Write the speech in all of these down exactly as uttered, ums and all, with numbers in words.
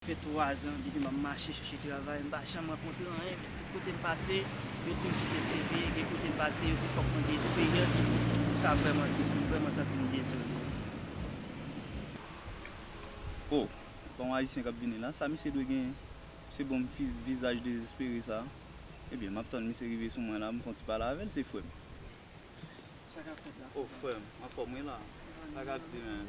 Fè twa zan depi m ap mache chèche travay, m pa janm rankontre anyen, men tout kote m pase, yo di m kite C V, gen kote m pase, yo di fòk mwen gen esperyans. Sa vrèman tris, m vrèman santi m dezole. Oh, pa yon Ayisyen k ap vini la, sa misye dwe genyen? Se bon vi-, vizaj dezespere sa. Ebyen, m ap tann misye rive sou mwen la, m fè yon ti pale avè l, se frè m. Sa k ap fèt la? Oh, frè m, anfòm wi la. Sa k ap di, men?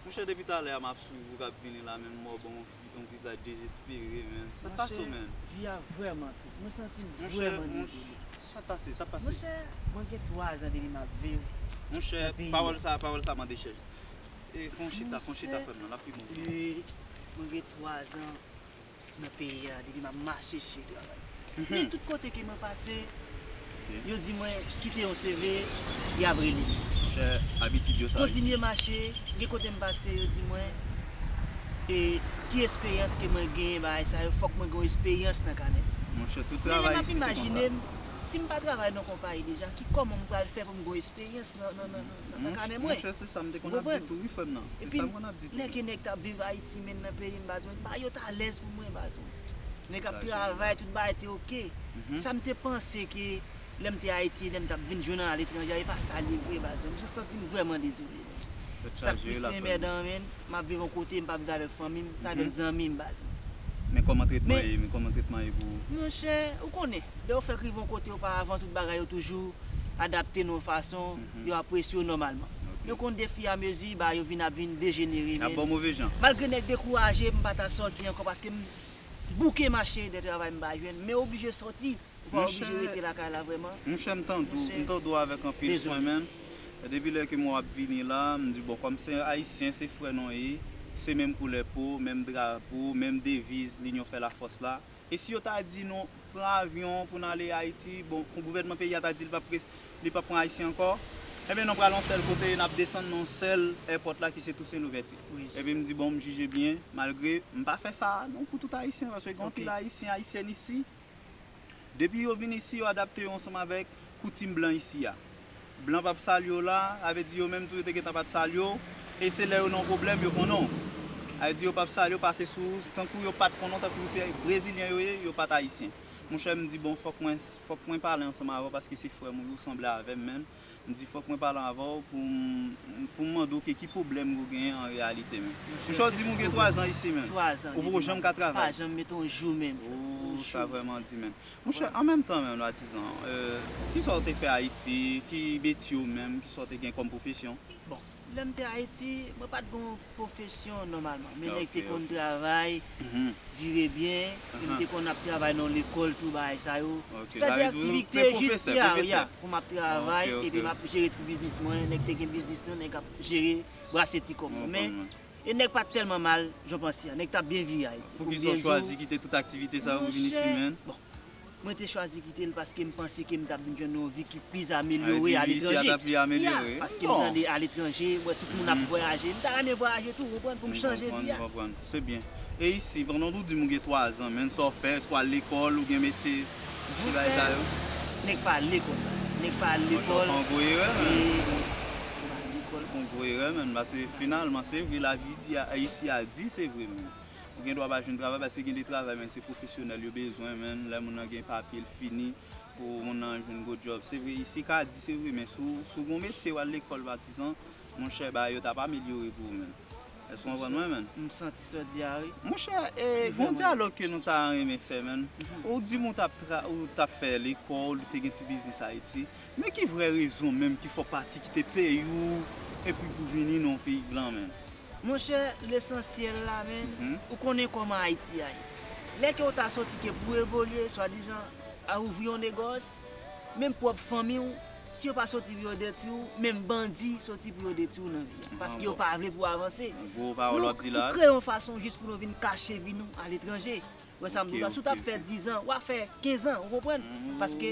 Monchè, depi talè a m ap swiv ou k ap vini la, men m wè w ban yon, yon vizaj dezespere, men. Sa k pase w, men? Vi a vrèman tris. Mwen santi m vrèman dezole. Sa pase, sa pase. Monchè, mwen gen twa zan depi m ap viv nan peyi a. Pawòl sa, pawòl sa mande chèche. E, fè yon chita, fè yon chita, frè m nan, l ap pi bon. Mwen gen twa zan nan peyi a, depi m ap mache chèche travay. Men tout kote ke mwen pase, yo di mwen kite yon C V, y ap rele m. Monchè, abitid yo sa. Kontinye mache, gen kote m pase, yo di mwen, e, ki esperyans ke mwen genyen, bagay sa yo, fòk mwen gen yon esperyans nan kanè m. Monchè, tout travay isi se konsa. Men lè m ap imajine m, si m pa travay nan konpayi deja, ki kòman m pral fè pou m gen yon esperyans nan, nan, nan, nan, nan kanè mwen? Monchè, se sa m te konn ap di tou, wi, frè m nan. Se sa m konn ap di tou. Epi, lè ke nèg t ap viv Ayiti, menm nan peyi m, baz mwen, bagay yo t alèz pou mwen, baz mwen. Nèg ap travay, tout bagay te oke. Sa m te panse ke lè m te Ayiti, lè m t ap vin jwenn aletranje, e pa sa l ye vre, baz mwen. M santi m vrèman dezole, men. Sa k plis enmèdan, men, m ap viv yon kote, m p ap viv avèk fanmi m, se avèk zanmi m, baz mwen. Men kòman tretman ye, men kòman tretman ye pou ou? Monchè, ou konnen, lè w fèk rive yon kote oparavan, tout bagay yo toujou adapte nan yon fason, yo apresye w nòmalman. Men w konn, defiamezi, bagay yo vin ap vin dejenere, men. Y ap ba w move jan. Malgre nèg dekouraje, m pa ta sòti ankò paske m bouke mache de travay m pa jwenn, men oblije sòti. Ou pa oblije rete lakay la vrèman. Monchè, m tande w, m tande w avèk anpil swen, men. Depi lè ke m wè w ap vini la, m di, bon, kòm se Ayisyen, se frè nou ye, se menm koulè po, menm drapo, menm deviz Linyon fè lafòs la. E si yo ta di nou pran avyon pou n ale Ayiti, bon, gouvènman peyi a ta di li p ap pre-, li p ap pran Ayisyen ankò, enben, nou pral yon sèl kote, n ap desann nan yon sèl èpòt la ki se Tousen Louvèti. Epi m di, bon, m jije byen, malgre m pa fè sa non pou tout Ayisyen, paske gen anpil Ayisyen, Ayisyèn isi. Depi yo vin isi, yo adapte yo ansanm avèk koutim blan isi a. Blan p ap salye w la, sa vle di yo menm tou yo te gentan pa t salye w, e se lè yo nan yon pwoblèm yo konnen w. Sa vle di yo p ap salye w, pase sou ou, tankou yo pa t konnen w, tankou se Brezilyen yo ye, yo pa t Ayisyen. Monchè, m di, bon, fòk mwen, fòk mwen pale ansanm avè w, paske se frè m ou ye, ou sanble avè m menm. M di, fòk mwen pale avè w pou m, pou m mande w ke ki pwoblèm ou genyen an reyalite menm. Monchè, w di m ou gen twa zan isi menm. Ou poko janm ka travay. Pa janm mete yon jou menm. Oh, sa vrèman di menm. Monchè, an menm tan menm, Patizan, euh, kisa w te fè Ayiti? Ki metye w menm? Kisa w te gen kòm pwofesyon? Bon, lè m te Ayiti, mwen pa t gen yon pwofesyon nòmalman, men nèg te konn travay, vire byen, e m te konn ap travay nan lekòl tou, bagay sa yo. Fè de aktivite jis pou m ap travay, epi m ap jere ti biznis mwen, nèg te gen biznis yo, nèg ap jere, brase ti kòb yo. Men, e nèg pa t tèlman mal, jan w panse a. Nèg t ap byen viv Ayiti. Poukisa w chwazi kite tout aktivite sa yo pou vin isi, menn? Bon, mwen te chwazi kite l paske m panse ke m t ap vin jwenn yon vi ki plis amelyore aletranje. Ya, paske m tande aletranje, m wè tout moun ap vwayaje. M ta renmen vwayaje tou, ou konprann, pou m chanje vi a. M konprann, m konprann. Se byen. E isi, pandan w di m ou gen twa zan, menn, sa w fè, èske w al lekòl, ou gen metye, ti bagay sa yo? Nèg pa al lekòl, nèg pa al lekòl. Monchè, w fè yon gwo erè, menn. Nèg pa al lekòl. W fè yon gwo erè, menn, paske finalman, se vre, lavi di a, isi a di, se vre, menn. Ou gen dwa pa jwenn travay, paske gen de travay, menn, se pwofesyonèl yo bezwen, menn, lè moun nan gen papye, l fini, pou moun nan jwenn gwo djòb. Se vre, isi ka di, se vre, men si w, si w gen yon metye, w al lekòl, Patizan, monchè, bagay yo t ap amelyore pou ou, menn. Èske w konprann mwen, menn? M santi sa w di a, wi. Monchè, e, gen yon dyalòg ke nou ta renmen fè, menn. Ou di m ou t ap tra-, ou t ap fè lekòl, ou te gen ti biznis Ayiti. Men ki vrè rezon menm ki fè w pati kite peyi w epi pou vini nan yon peyi blan, menn? Monchè, lesansyèl la, menn, ou konnen kòman Ayiti a ye. Lè ke w ta sòti ke pou evolye, swadizan, a ouvri yon negòs, menm pwòp fanmi w, si yo pa sòti pou yo detwi w, menm bandi sòti pou yo detwi w nan vi a. Paske yo pa vle pou w avanse. Gwo pawòl w ap di la. Nou, nou kreye yon fason jis pou nou vin kache vi nou aletranje. Wè sa m di w la, si w t ap fè diz an, w a fè kenz an, ou konprann? Paske,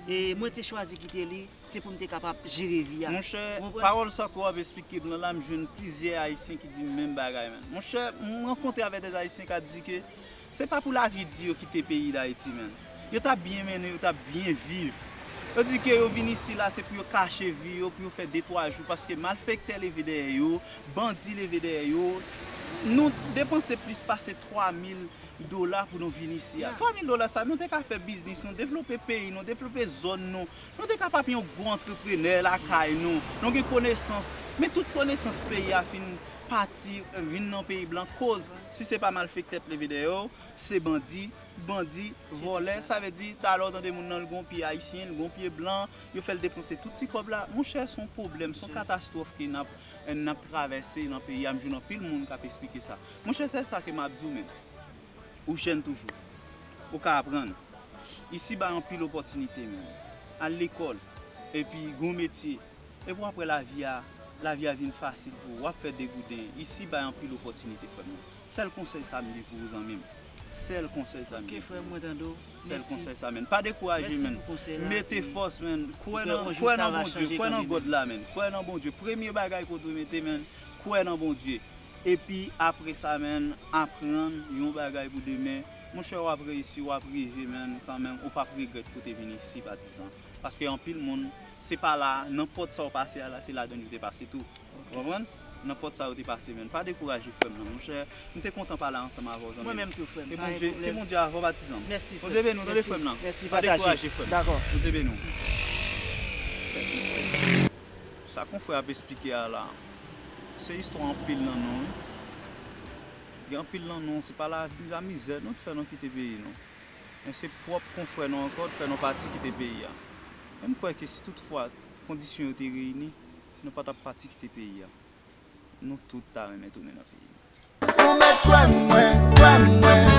e, mwen te chwazi kite li, se pou m te kapab jere vi a. Monchè, pawòl sa ke w ap esplike m nan la, m jwenn plizyè Ayisyen ki di m menm bagay, menn. Monchè, m rankontre avèk dè Ayisyen k ap di ke se pa pou lavi di yo kite peyi Dayiti, menn. Yo t ap byen mennen, yo t ap byen viv. Yo di ke yo vin isi la, se pou yo kache vi yo, pou yo fè de twa jou, paske malfektè leve dèyè yo, bandi leve dèyè yo, Nou depanse plis pase twa mil dola pou nou vin isi a. Twa mil dola sa, nou te ka fè biznis nou, devlope peyi nou, devlope zòn nou. Nou te ka pa yon gwo antreprenè lakay nou. Nou gen konesans. Men tout konesans peyi a fin pati, vin nan peyi blan. Koz, si se pa malfektè t leve dèyè yo, se bandi, bandi, vòlè. Sa vle di, talè w tande moun nan, l gon pye ayisyen, l gon pye blan, yo fè l depanse tout ti kòb la. Monchè, se yon pwoblèm, se yon katastwòf ke n ap, n ap travèse nan peyi a. M jwenn anpil moun k ap esplike sa. Monchè, se sa ke m ap di w menm. Ou jèn toujou. Ou ka aprann. Isi bay anpil opòtinite menm. Al lekòl. Epi gon metye. Epi w ap wè lavi a, lavi a vin fasil pou ou. W ap fè degouden. Isi bay anpil opòtinite, frè m nan. Sèl konsèy sa m gen pou ou, zanmi m. Sèl konsèy sa m gen pou ou. Ok, frè m, mwen tande w. Sèl konsèy sa, menn. Pa dekouraje, menn. Mete fòs, menn. Kwè nan, kwè nan Bondye. Kwè nan God la, menn. Kwè nan Bondye. Premye bagay ke w dwe mete, menn, kwè nan Bondye. Epi apre sa, menn, aprann yon bagay pou demen. Monchè, w ap reyisi, w ap rive, menn, kanmenm. Ou p ap regrèt ke w te vin isi, patizan. Paske anpil moun, se pa la, nan pòt sa w pase a la, se ladann yo te pase tou. Ou konprann? Nan pòt sa yo te pase, menn. Pa dekouraje, frè m nan, monchè. M te kontan pale ansanm avè w, zanmi. Mwen menm tou, frè m. Ke Bondye, ke Bondye avè w, patizan m. Mèsi, frè m. Bondye beni w, tande, frè m nan. Mèsi, pataje. Pa dekouraje, frè m. Dakò. Bondye beni w. Sa konfrè ap esplike a la, se istwa anpil nan nou, wi. Gen anpil nan nou, se pa la, lamizè nou t fè nou kite peyi nou. Men se pwòp konfrè nou ankò t fè nou pati kite peyi a. Men m kwè ke si toutfwa kondisyon yo te reyini, nou pa t ap pati kite peyi a. Nou tout ta renmen tounen nan peyi nou. Ou mèt kwè m, mwen, kwè m, mwen.